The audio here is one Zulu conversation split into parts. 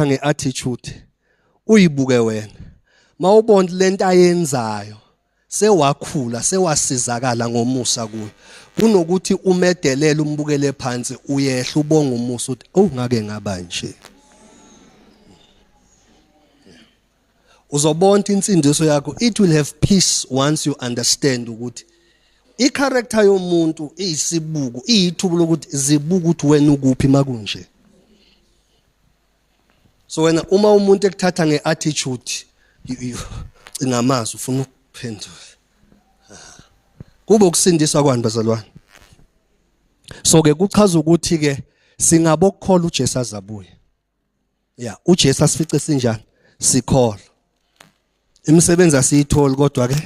Nge-attitude uyibuke wena, mawubona lento ayenzayo, sewakhula, sewasizakala ngomusa kuyo, kunokuthi umedelele, umbukele phansi, uyehla, ubonga umusa, uthi, "Oh, ngake ngaba nje." Uzobona insindiso yakho, it will have peace once you understand ukuthi i-character yomuntu iyisibuko, iyithuba lokuthi zibuka ukuthi wena ukuphi makunje. So wena uma umuntu ekuthatha nge-attitude, cinga amazwi, ufuna ukuphendula, kube ukusindiswa kwani, bazalwane? So ke kuchaza ukuthi ke singabokukholwa uJesu azabuye. Ya, uJesu asifice sinjani? Sikholwa. Imisebenzi asiyitholi, kodwa ke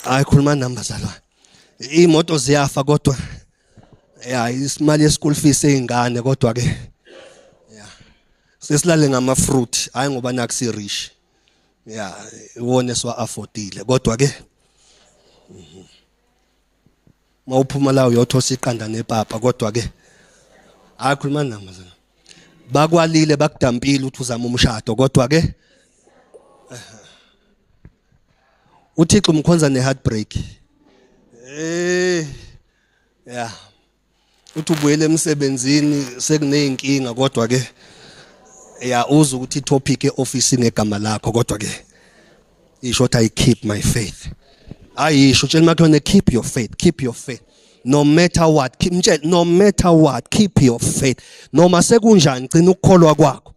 hayi, khuluma nami, bazalwane. Imoto ziyafa, kodwa ya, isimali ye school fees eyingane, kodwa ke ya, sesilale ngama fruit, hayi ngoba nakusi rich, ya, iwona esiwa affordile, kodwa ke mawuphuma la uyothosa iqanda nepapa, kodwa ke hayi, khuluma nami, bazalwane. Bakwalile, bakudampile, uthi uzama umshado, kodwa ke uThixo umkhonza ne-heartbreak. Ya, uthi ubuyele emsebenzini sekuneyinkinga, kodwa ke ya, uza ukuthi i-topic e-office ngegama lakho, kodwa ke isho ukuthi, "I keep my faith." Ayisho, tshela makhelwane, "Keep your faith, keep your faith no matter what." Keep, mtshele, "No matter what, keep your faith. Noma sekunjani, gcina ukukholwa kwakho."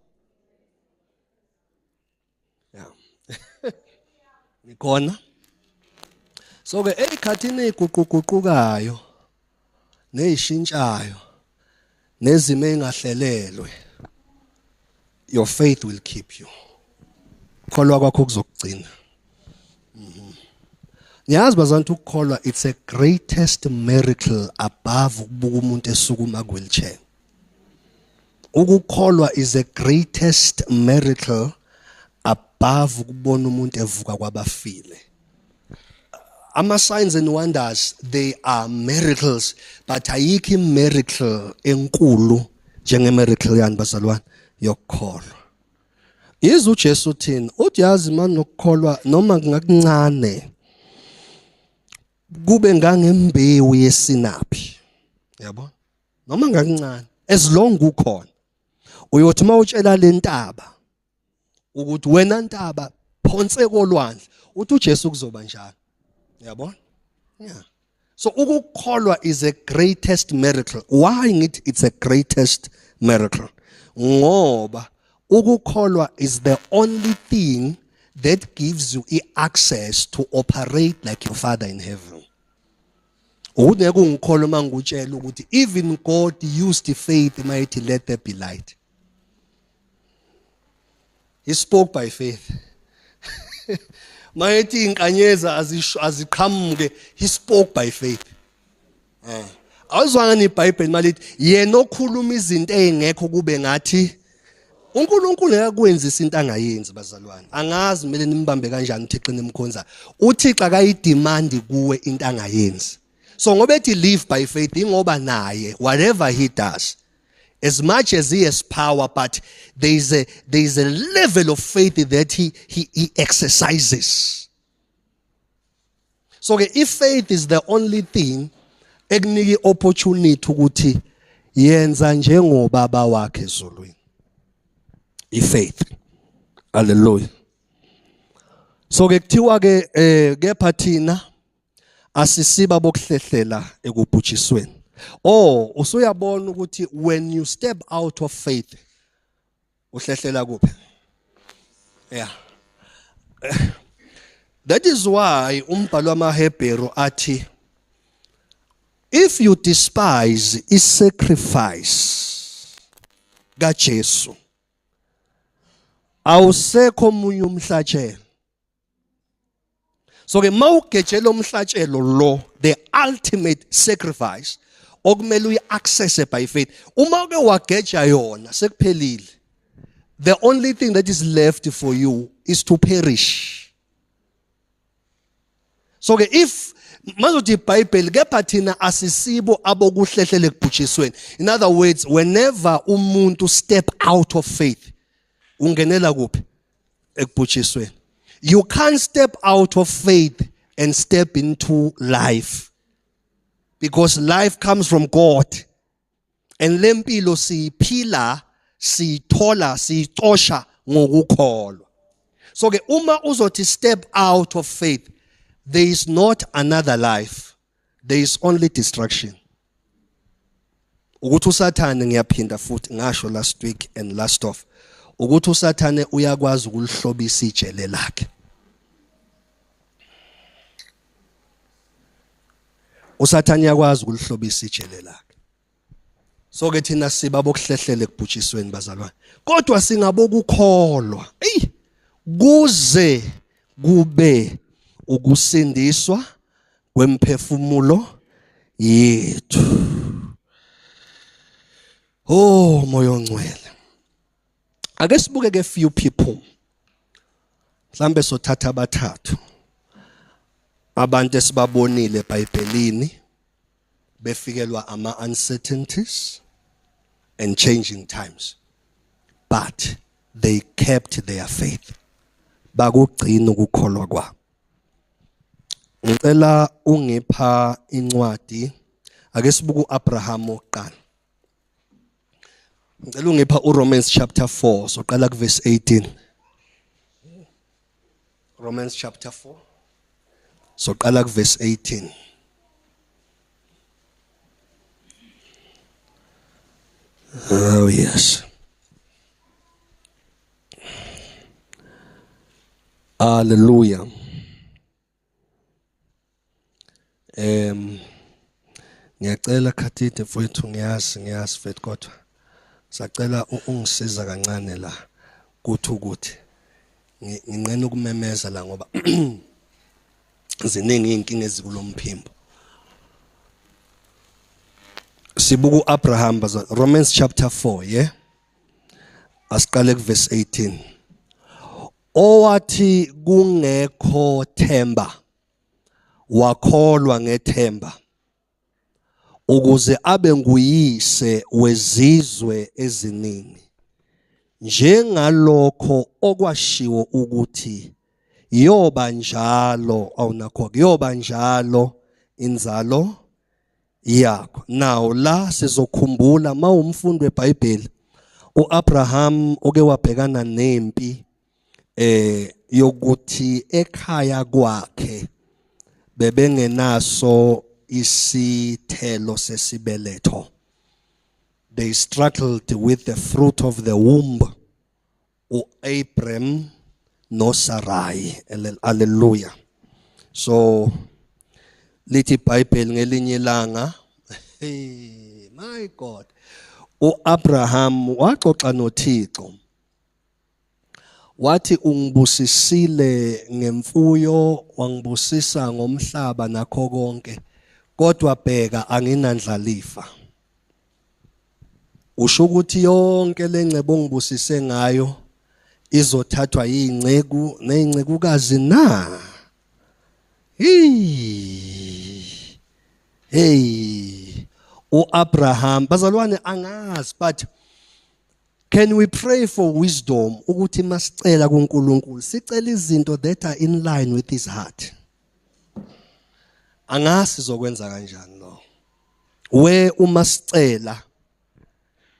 Yeah, nikhona? So ke ezikhathini eziguquguqukayo nezishintshayo nezimo engahlelelwe, your faith will keep you. Kholwa kwakho kuzokugcina. Niyazi, bazantu, ukukholwa, it's a greatest miracle above ukubuka umuntu esukuma ku wheelchair. Ukukholwa is a greatest miracle above ukubona umuntu evuka kwabafile. Ama signs and wonders, they are miracles, but ayikho miracle enkulu njenge miracle yani, bazalwane? Yokukholwa. Izwe uJesu uthini? Uthi, yazi mani, nokukholwa noma kungakuncane kube ngangembewu yesinaphi, yabo, noma ngakuncane, as long ukhona, uyothi mawutshela lentaba ukuthi, "Wena ntaba, phonse kolwandle," uthi uJesu kuzoba njalo, yabona? Yeah, so ukukholwa is a greatest miracle. Why ngithi it's a greatest miracle? Ngoba ukukholwa is the only thing that gives you access to operate like your Father in heaven. Ukuthi ngeke ungikholwe uma ngikutshela ukuthi even God used faith mayithi, "Let there be light." He spoke by faith. Mayethi inkanyeza aziqhamuke, he spoke by faith. Awuzwanga iBhayibheli malithi yena okhuluma izinto ezingekho kube ngathi? UNkulunkulu akakwenzisa into angayenzi, bazalwane. Angazi kumele nimbambe kanjani uThixo nimkhonza. UThixo akayidemand kuwe into angayenzi. So ngoba ethi live by faith, ingoba naye whatever he does, as much as he has power, but there is a level of faith that he exercises. So ke if faith is the only thing ekunika iopportunity ukuthi yenza njengobaba wakhe ezulwini, ifaith. Hallelujah. So ke kuthiwa ke kepha thina asisiba bokuhlehlela ekubhujisweni. Oh, usuyabona ukuthi when you step out of faith, uhlehlela kuphi? Yeah, that is why umbhalo wamaHebheru athi, if you despise i-sacrifice kaJesu, awusekho omunye umhlatshelo. So ke mawugejela umhlatshelo lo, the ultimate sacrifice okumele uyi-access by faith, uma ke wageja yona, sekuphelile. The only thing that is left for you is to perish. So ke if mazothi iBhayibheli, kepha thina asisibo abokuhlehlele ekubhujisweni. In other words, whenever umuntu step out of faith Ungenela kuphi? Ekubhujisweni. You can't step out of faith and step into life, because life comes from God, and lempilo siyiphila, siyithola, siyicosha ngokukholwa. So ke uma uzothi step out of faith, there is not another life, there is only destruction. Ukuthi uSathane, ngiyaphinda futhi ngasho last week and last off, ukuthi uSathane uyakwazi ukulihlobisa ijele lakhe. USathane uyakwazi ukulihlobisa ijele lakhe. So ke thina siba bokuhlehlela ekubhujisweni, bazalwane, kodwa singabokukholwa, ey, kuze kube ukusindiswa kwemphefumulo yethu. Oh, Moya oNgcwele, ake sibuke ke few people, mhlambe sothatha abathathu abantu esibabonile eBhayibhelini befikelwa ama uncertainties and changing times, but they kept their faith, bakugcina ukukholwa kwabo. Ngicela ungipha incwadi, ake sibuke uAbraham oqala. Ngicela ungipha uRomans chapter 4, soqala ku verse 18. Romans chapter 4, soqala ku verse 18. Oh yes. Hallelujah. Ngiyacela Khathide mfowethu, ngiyazi mfethu, kodwa sacela ungisiza kancane la kuthi ukuthi nginqena ukumemeza la ngoba ziningi izinkinga ezikulomphimbo. Sibuka uAbraham, Romans chapter 4, yeah, asiqale ku verse 18. Owathi kungekho themba wakholwa ngethemba, ukuze abe nguyise wezizwe eziningi, njengalokho okwashiwo ukuthi yoba njalo, awunakho, kuyoba njalo inzalo yakho. Now la sizokhumbula, mawumfundi weBhayibheli, uAbraham oke wabhekana nempi yokuthi ekhaya kwakhe bebengenaso isithelo sesibeletho. They struggled with the fruit of the womb, uAbram noSarai. Hallelujah. So lithi iBhayibheli ngelinye ilanga, hey my God, uAbraham waxoxa noThixo, wathi ungibusisile ngemfuyo, wangibusisa ngomhlaba nakho konke, kodwa bheka anginandlalifa. Usho ukuthi yonke lengcebo ongibusise ngayo izothathwa yingceku nezincekukazi na? Hey, uAbraham, bazalwane, angazi, but can we pray for wisdom ukuthi masicela kuNkulunkulu sicela izinto that are in line with his heart? Angazi sizokwenza kanjani lo we uma sicela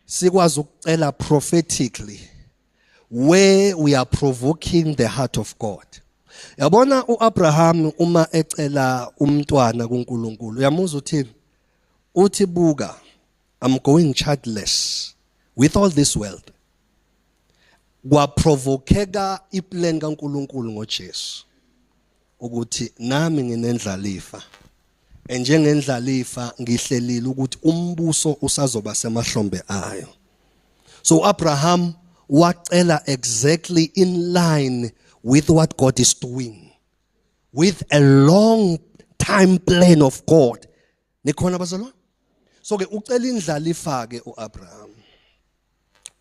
sikwazi ukucela prophetically, where we are provoking the heart of God. Yabona uAbraham uma ecela umntwana kuNkulunkulu, uyamuzwa uthini? Uthi buka, I'm going childless with all this wealth. Kwaprovokeka iplan kaNkulunkulu ngoJesu ukuthi nami nginendlalifa, enjengendlalifa ngihlelile ukuthi umbuso usazoba semahlombe ayo. So Abraham wacela exactly in line with what God is doing, with a long time plan of God. Nikhona bazalwane? So ke ucela indlalifa ke uAbraham,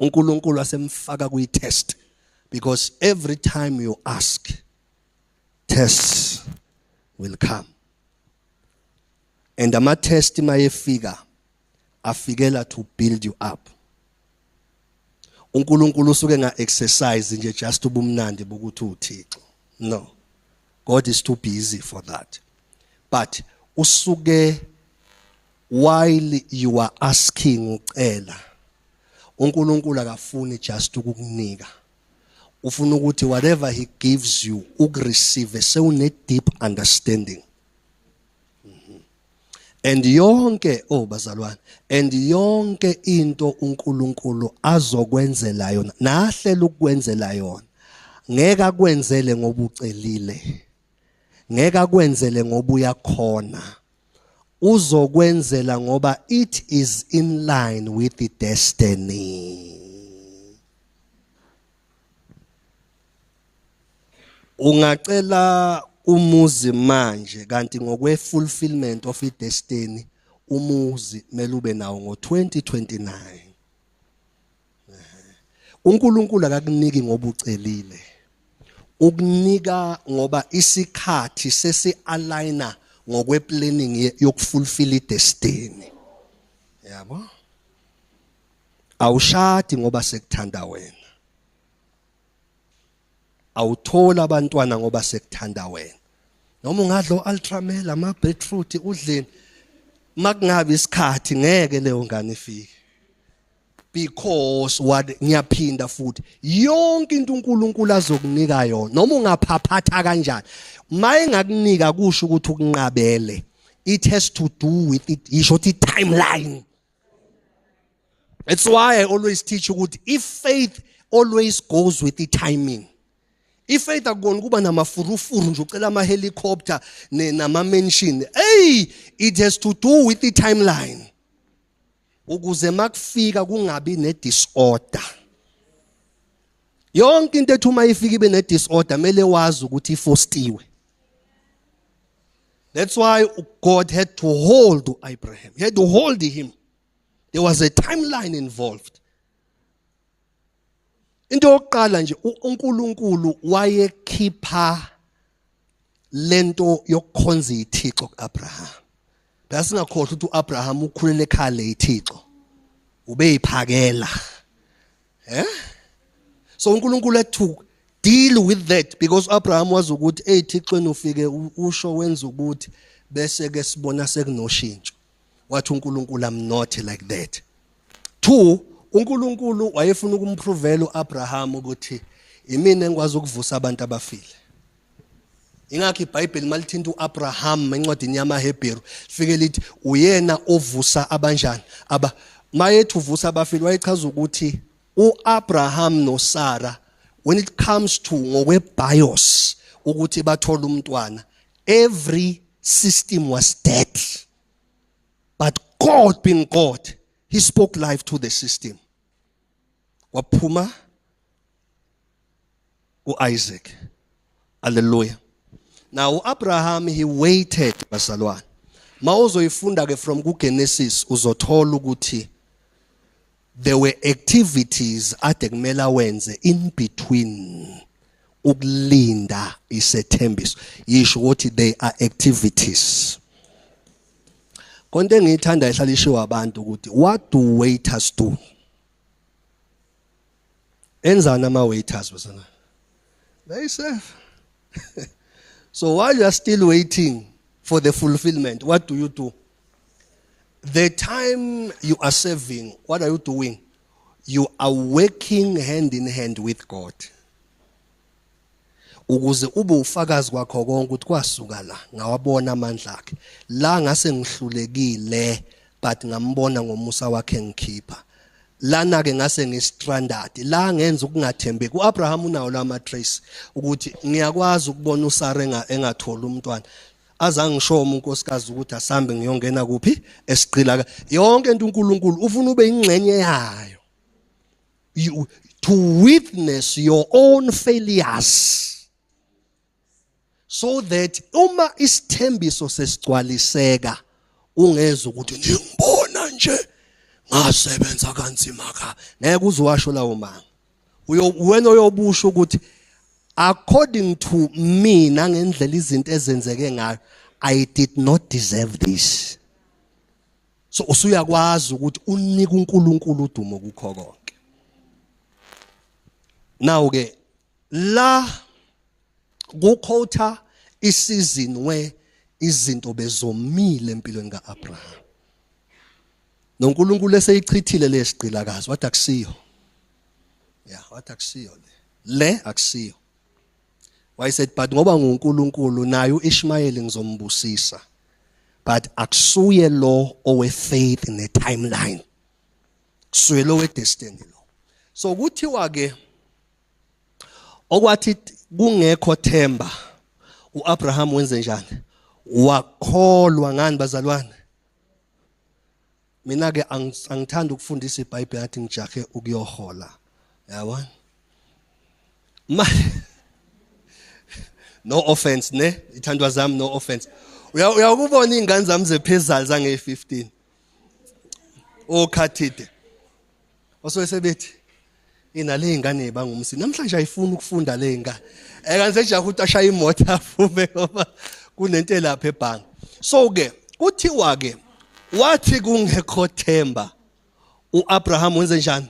uNkulunkulu asemfaka kuyi test, because every time you ask, tests will come, and ama test mayefika afikela to build you up. uNkulunkulu usuke nga exercise nje just ubumnandi bokuthi uThixo. No, God is too busy for that. But usuke while you are asking, ucela, uNkulunkulu akafuni just ukukunika, ufuna ukuthi whatever he gives you ukureceive sewune deep understanding. And yonke, oh bazalwane, and yonke into uNkulunkulu azokwenzela yona nahlela ukukwenzela yona, ngeke akwenzele ngoba ucelile, ngeke akwenzele ngoba uyakhona, uzokwenzela ngoba it is in line with the destiny. Ungacela umuzi manje, kanti ngokwe fulfillment of idestiny umuzi kumele ube nawo ngo2029. uNkulunkulu akakuniki ngoba ucelile, ukunika ngoba isikhathi sesi-aligna ngokwe-planning yokufulfill idestiny, yabo. Awushadi ngoba sekuthanda wena, awuthola abantwana ngoba sekuthanda wena. Noma ungadla u-Ultramel, ama-beetroot, udleni, makungabi isikhathi ngeke leyo ngane ifike. Because what, ngiyaphinda futhi, yonke into uNkulunkulu azokunika yona, noma ungaphaphatha kanjani, mayengakunika kusho ukuthi ukunqabele. It has to do with it, isho ukuthi timeline. That's why I always teach ukuthi if faith always goes with the timing. Ifaith akubona kuba namafurufuru nje, ucela ama helicopter nama mansion. Hey, it has to do with the timeline, ukuze makufika kungabi ne disorder. Yonke into ethi uma ifika ibe ne disorder, mele wazi ukuthi ifostiwe. That's why God had to hold Abraham. He had to hold him. There was a timeline involved. Into yokuqala nje, uNkulunkulu wayekhipha lento yokukhonza ithixo kuAbraham. Phela singakhohlwa ukuthi uAbraham ukhulele ekhaya lethixo. Ubeyiphakela. Eh? So uNkulunkulu had to deal with that because Abraham was ukuthi eyithixweni ufike usho wenza ukuthi bese ke sibona sekunoshintsho. Wathi uNkulunkulu, "I'm not like that." Two, uNkulunkulu wayefuna ukumprovela uAbraham ukuthi imina engikwazi ukuvusa abantu abafile. Ingakho iBhayibheli malithinta uAbraham encwadini yamaHebheru lifike lithi uyena ovusa abanjani aba mayethi uvusa abafile. Wayechaza ukuthi uAbraham noSara, when it comes to ngokwebios ukuthi bathola umntwana, every system was dead, but God being God, he spoke life to the system, waphuma uIsaac. Hallelujah. Now uAbraham, he waited, bazalwane. Mawuzoyifunda ke from kuGenesis, uzothola ukuthi there were activities ade kumele awenze in between ukulinda isethembiso. Yisho ukuthi they are activities. Konke engiyithanda ihlalishiwe abantu ukuthi what do waiters do? Enzani ama waiters, bazalwane? They serve. So while you are still waiting for the fulfillment, what do you do? The time you are serving, what are you doing? You are working hand in hand with God, ukuze ube ufakazi kwakho konke ukuthi kwasuka la ngawabona amandla akhe, la ngase ngihlulekile, but ngambona ngomusa wakhe ngikhipha lana ke, ngase ngistranded la, ngenza ukungathembeki. uAbraham unawo lama trace ukuthi ngiyakwazi ukubona uSara engathola umntwana, azangisho unkosikazi ukuthi asambe ngiyongena kuphi esiqila. Yonke into uNkulunkulu ufuna ube ingxenye yayo, you to witness your own failures, so that uma isithembiso sesigcwaliseka ungeza ukuthi ngibona nje ngasebenza kanzima ka ngeke uzowasho lawo manga. Uyo wena oyobusho ukuthi according to me nangendlela izinto ezenzeke ngayo, I did not deserve this. So usuyakwazi ukuthi unike uNkulunkulu udumo kukho konke. Now ke la kukhotha isizini where izinto bezomile empilweni kaAbraham. NoNkulunkulu eseyichithile lesigqilakazi wathi akusiyo. Yeah, wathi akusiyo le. Le akusiyo. Wayesethi but ngoba nguNkulunkulu naye uIshmayeli ngizombusisa. But akusuye lo owe faith ne timeline. Kusuye lo we destiny lo. So kuthiwa ke okwathi kungekho themba uAbraham wenze njani? Wakholwa ngani bazalwane? Mina ke angithandi ukufundisa iBhayibheli ngathi ngijahe ukuyohola. Yabona? Ma No offense ne, ithandwa zami no offense. Uyakubona izingane zami zephezali zange 15. Okhathide. Osuke sebethi inale ingane ibangumsi namhlanje ayifuni ukufunda le ngane. Ekanti sejaha ukuthi ashaye imoto aphume ngoba kunento elapha ebhange. So ke kuthiwa ke wathi kungekho themba uAbraham wenze njani?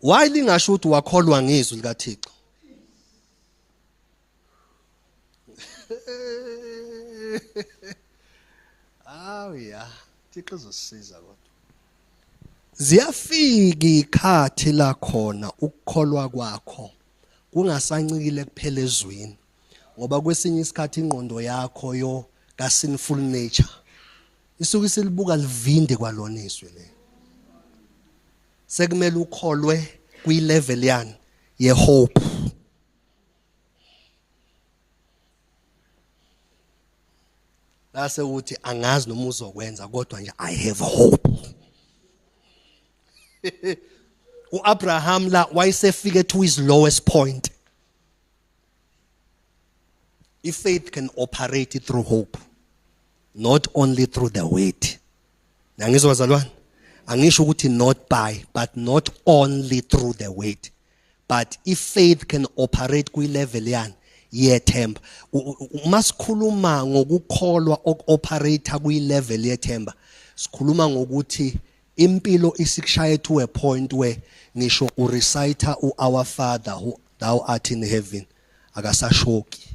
Why lingasho ukuthi wakholwa ngizwi likaThixo? Awu ya, Thixo uzosisiza kodwa. Ziyafika ikhathi la khona ukukholwa kwakho kungasancikile kuphela ezwini ngoba kwesinye isikhathi ingqondo yakho yo ka sinful nature isuke isilibuka livinde kwalona izwi le. Sekumele ukholwe kwi level yani ye hope. Lase uthi angazi noma uzokwenza kodwa nje I have hope. uAbraham la wayesefike to his lowest point. If faith can operate through hope, not only through the word. Nangizwa bazalwane? Angisho ukuthi not by but not only through the word. But if faith can operate kwi level yani yethemba. Uma sikhuluma ngokukholwa okuoperate kwi level yethemba, sikhuluma ngokuthi impilo isikushaye to a point where ngisho ureciter u-Our Father who thou art in heaven akasashoki.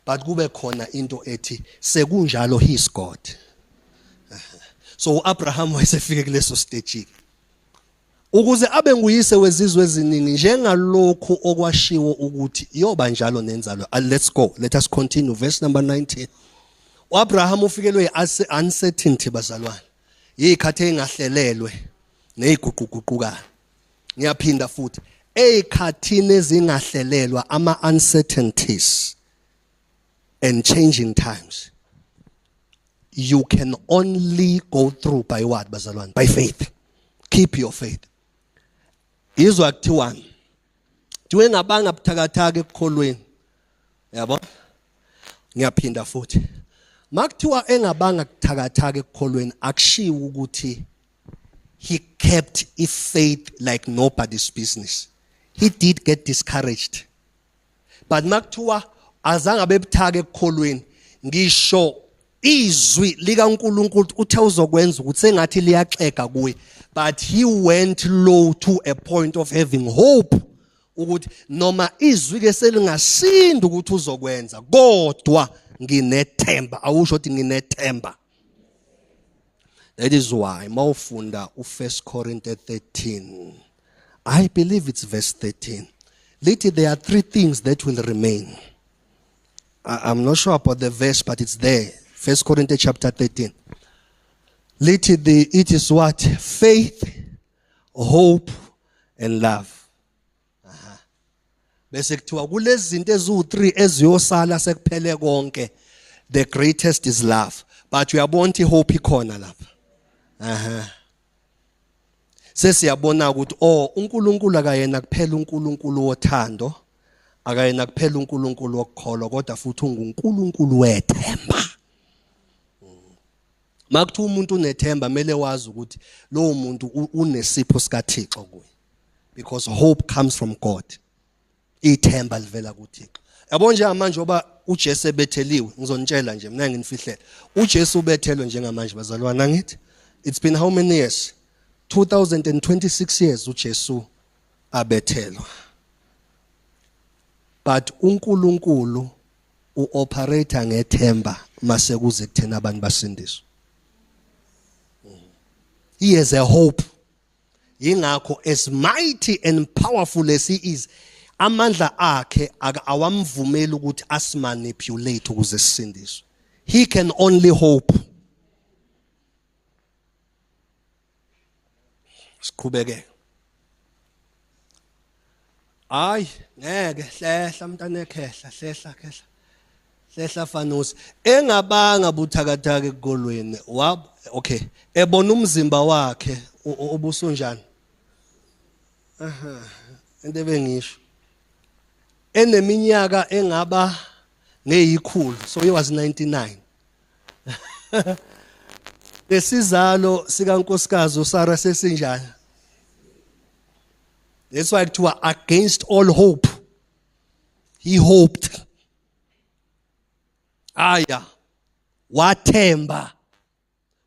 But kube khona into ethi sekunjalo he is God. So uAbraham wayesefike kuleso stage ukuze abe nguyise wezizwe eziningi njengalokhu okwashiwo ukuthi iyoba njalo nenzalo. Let's go, let us continue verse number 19. uAbraham ufikelwe uncertainty bazalwane, yikhathi engahlelelwe neziguquguqukayo. Ngiyaphinda futhi, ezikhathini ezingahlelelwa ama uncertainties and changing times, you can only go through by what bazalwane? By faith. Keep your faith. Izwa kuthiwani? Kuthiwe ngabanga buthakathaka ekukholweni. Yabo? Ngiyaphinda futhi. Makuthiwa engabanga kuthakathaka ekukholweni akushiwo ukuthi he kept i-faith like nobody's business. He did get discouraged. But makuthiwa azange abe buthaka ekukholweni ngisho izwi likaNkuluNkulu uthe uzokwenza ukuthi sengathi liyaxega kuye, but he went low to a point of having hope ukuthi noma izwi ke selingasinda ukuthi uzokwenza kodwa nginethemba. Awusho ukuthi nginethemba. That is why mawufunda u1 Corinthians 13, I believe it's verse 13, lithi there are three things that will remain. I'm not sure about the verse, but it's there. 1 Corinthians chapter 13. Lithi the it is what? Faith, hope and love. Aha. Bese kuthiwa kulezi zinto eziwu3 eziyosala sekuphele konke, the greatest is love. But uyabona ukuthi hope ikhona lapha. Aha. Sesiyabona ukuthi oh uNkulunkulu akayena kuphela uNkulunkulu wothando, akayena kuphela uNkulunkulu wokukholwa, kodwa futhi unguNkulunkulu wethemba. Makuthiwa umuntu unethemba kumele wazi ukuthi lowo muntu unesipho sikaThixo kuye, because hope comes from God. Ithemba livela kuThixo. Yabo nje manje oba uJesu ebetheliwe, ngizonitshela nje mina nginifihlela. uJesu ubethelwe njengamanje bazalwana, angithi it's been how many years? 2026 years uJesu Abethelwa. But uNkulunkulu uoperate ngethemba mase kuze kuthena abantu basindiswe. He has a hope. Yingakho as mighty and powerful as he is, amandla akhe awamvumeli ukuthi asimanipulate ukuze sisindiswe. He can only hope. Siqhubeke. Hayi ngeke hlehla mntana ekhehla hlehla khehla. Hlehla fanusi engabanga buthakathaka ekukolweni wa okay ebona umzimba wakhe obusunjani. Aha into ebengisho eneminyaka engaba ngeyikhulu, so he was 99. Lesizalo sikankosikazi uSara sesinjani? That's why kuthiwa against all hope he hoped. Aya wathemba.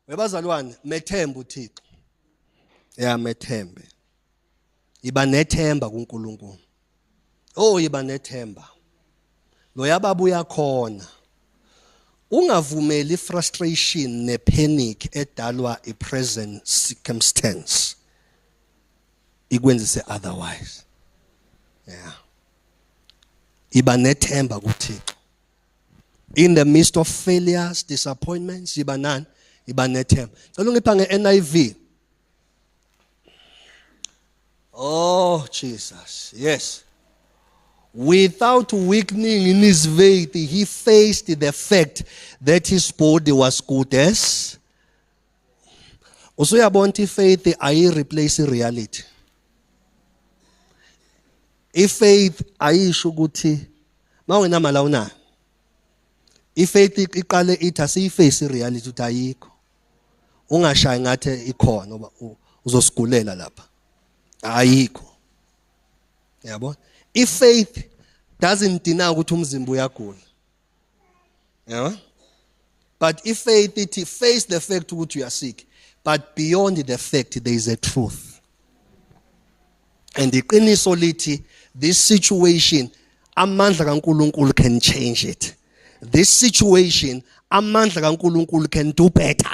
Webazalwane methemba uThixo. Ya methembe. Iba nethemba kuNkulunkulu. Oh iba nethemba. Lo yababa uyakhona. Ungavumeli frustration nepanic edalwa ipresent circumstance ikwenzise otherwise. Yeah. Iba nethemba kuThixo. In the midst of failures, disappointments, iba nani? Iba nethemba. Cela ungipha nge-NIV. Oh Jesus, yes. Without weakening in his faith, he faced the fact that his body was good as. Usuyabona ukuthi faith ayi replace reality. Ifaith ayisho ukuthi mawungenamali awunayo. Ifaith iqale ithi asiyiface reality ukuthi ayikho. Ungashayi ngathi ikhona ngoba uzosigulela lapha. Ayikho. Yabo? Ifaith doesn't deny ukuthi umzimba uyagula. Yabo? But ifaith ithi face the fact ukuthi you are sick, but beyond the fact there is a truth. And iqiniso lithi this situation amandla kaNkuluNkulu can change it. This situation amandla kaNkuluNkulu can do better.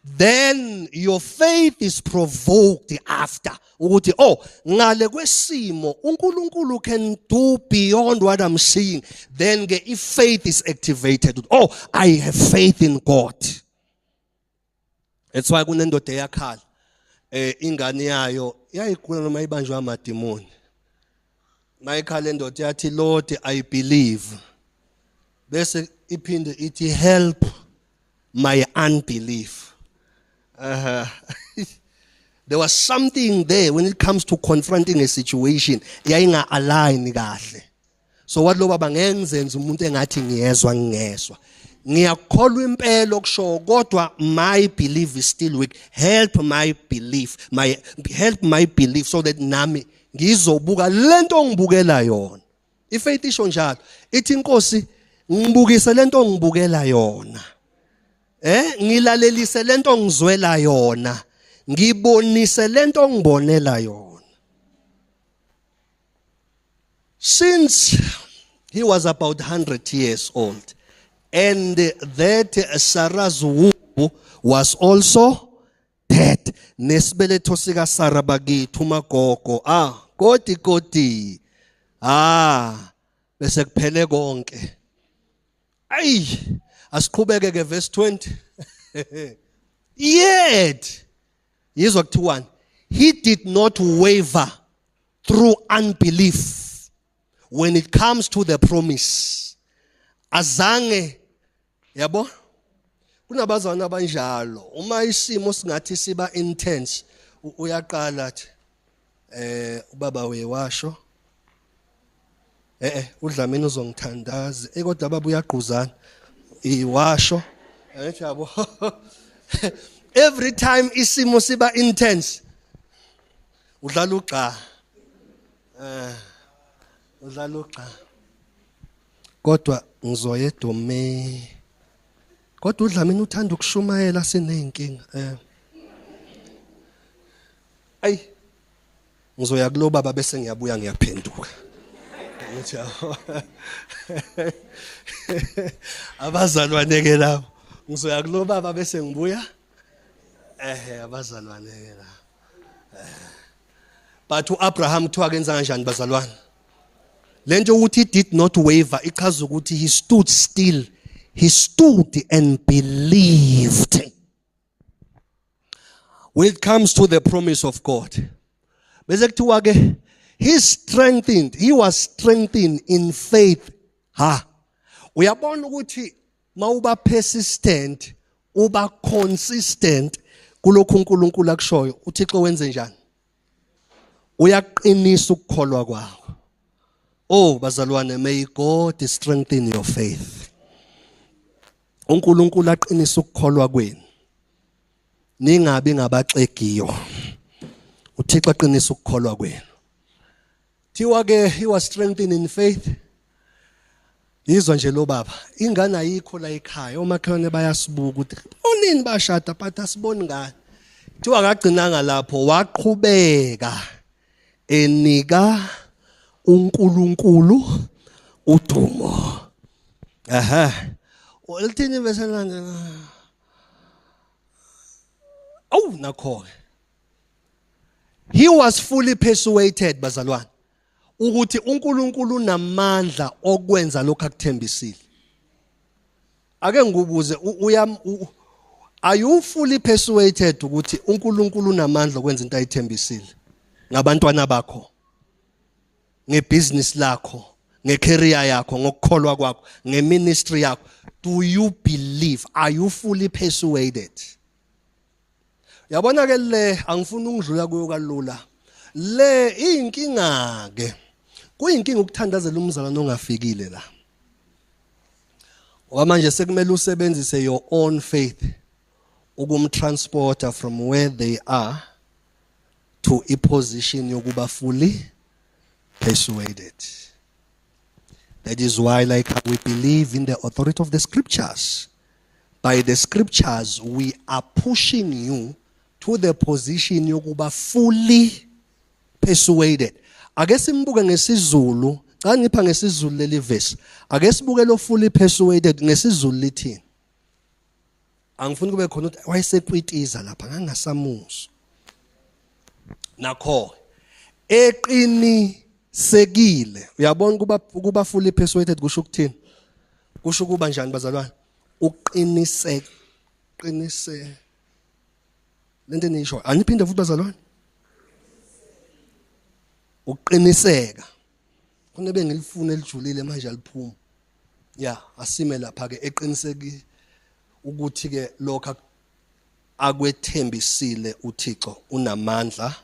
Then your faith is provoked after ukuthi oh ngale kwesimo uNkulunkulu can do beyond what I'm seeing. Then ke if faith is activated, oh I have faith in God. That's why kunendoda eyakhala ingane yayo yayigula noma ibanjwa amadimoni. Mayikhala indoda yathi Lord I believe, bese iphinde ithi help my unbelief. There was something there when it comes to confronting a situation yayinga align kahle. So wathi lo baba ngeke ngizenze umuntu engathi ngiyezwa ngingezwa. Ngiyakholwa impela okusho kodwa my belief is still weak. Help my belief, my help my belief so that nami ngizobuka lento ongibukela yona. Ifaith isho njalo. Ithi inkosi ngibukise lento ongibukela yona. Ngilalelise lento ongizwela yona. Ngibonise lento ongibonela yona. Since he was about 100 years old, and that Sarah's womb was also dead. Nesibeletho sika Sarah bakithi umagogo koti koti bese kuphele konke. Ayi asiqhubeke ke verse 20. Yet yizwa kuthiwani, he did not waver through unbelief when it comes to the promise. Azange yabo kunabazana abanjalo uma isimo singathi siba intense uyaqala athi ubaba wewasho uDlamini uzongithandaza kodwa baba uyagquzana iwasho ethi yabo every time isimo siba intense udlala ugqa udlala ugqa kodwa ngizoya edome kodwa uDlamini uthanda ukushumayela sineyinkinga ayi Ngizoya kulo baba bese ngiyabuya ngiyaphenduka. Ngithi abazalwane ke labo. Ngizoya kulo baba bese ngibuya. Ehe abazalwane ke labo. But uAbraham kuthiwa kenza kanjani bazalwane? Lento ukuthi he did not waver ichaza ukuthi he stood still. He stood and believed. When it comes to the promise of God. Bese kuthiwa ke he strengthened, he was strengthened in faith. Ha. Uyabona ukuthi mawuba persistent, uba consistent kulokhu uNkulunkulu akushoyo, uThixo wenze njani? Uyaqinisa ukukholwa kwakho. Oh bazalwane, may God strengthen your faith. uNkulunkulu aqinise ukukholwa kwenu. Ningabi ngabaxegiyo. uThixo aqinise ukukholwa kwenu. Thiwa ke he was strengthened in faith. Yizwa nje lo baba, ingane ayikho la ekhaya, omakhelwane bayasibuka ukuthi onini bashada but asiboni ngani. Thiwa akagcinanga lapho, waqhubeka enika uNkulunkulu udumo. Aha. Lithini bese landela? Awu nakho ke. He was fully persuaded bazalwane ukuthi uNkulunkulu unamandla okwenza lokho akuthembisile. Ake ngikubuze uyam are you fully persuaded ukuthi uNkulunkulu unamandla okwenza into ayithembisile ngabantwana bakho? Ngebusiness lakho, ngecareer yakho, ngokukholwa kwakho, ngeministry yakho. Do you believe? Are you fully persuaded? Yabona ke le angifuni ukudlula kuyo kalula. Le inkinga ke. Kuyinkinga ukuthandazela umzalwane ongafikile la. Ngoba manje sekumele usebenzise your own faith ukumtransporter from where they are to a position yokuba fully persuaded. That is why like we believe in the authority of the scriptures. By the scriptures we are pushing you to the position yokuba fully persuaded. Ake simbuke ngesiZulu, cha ngipha ngesiZulu leli verse. Ake sibuke lo fully persuaded ngesiZulu lithini. Angifuni kube khona ukuthi wayesekwitiza lapha ngangasamuzwa. Nakho eqinisekile uyabona ukuba fully persuaded kusho ukuthini? Kusho ukuba njani bazalwane? Uqiniseke, qinise. Lento eniyisho aniphinde futhi bazalwane. Uqiniseka. Khona bengilifuna elijulile manje aliphuma. Ya, asime lapha ke eqinisekile ukuthi ke lokho akwethembisile uThixo unamandla.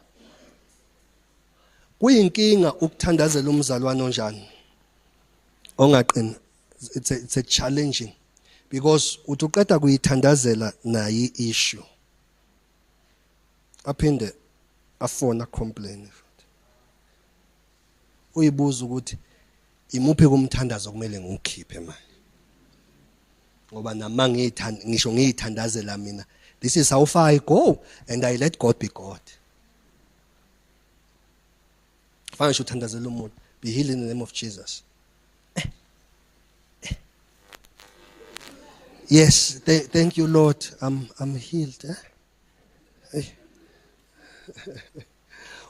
Kuyinkinga ukuthandazela umzalwane onjani ongaqini. It's a challenging because uthi uqeda kuyithandazela nayi issue aphinde afona complain futhi uyibuza ukuthi imuphi kumthandazo kumele ngiwukhiphe manje ngoba nama ngiyithanda ngisho ngiyithandazela mina. This is how far I go and I let God be God. Fana ngisho uthandazela umuntu, be healed in the name of Jesus. Yes, thank you Lord, I'm healed. Eh?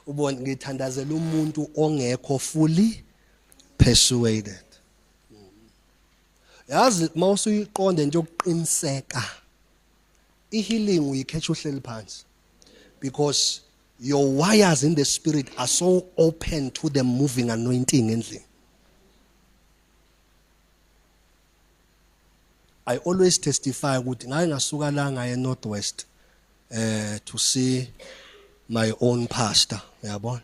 Ubona ngithandazela umuntu ongekho fully persuaded. Yazi mawusuyiqonda into yokuqiniseka i-healing uyikhetha uhleli phansi because your wires in the spirit are so open to the moving anointing endlini. I always testify ukuthi ngake ngasuka la ngaye Northwest to see my own pastor, uyabona.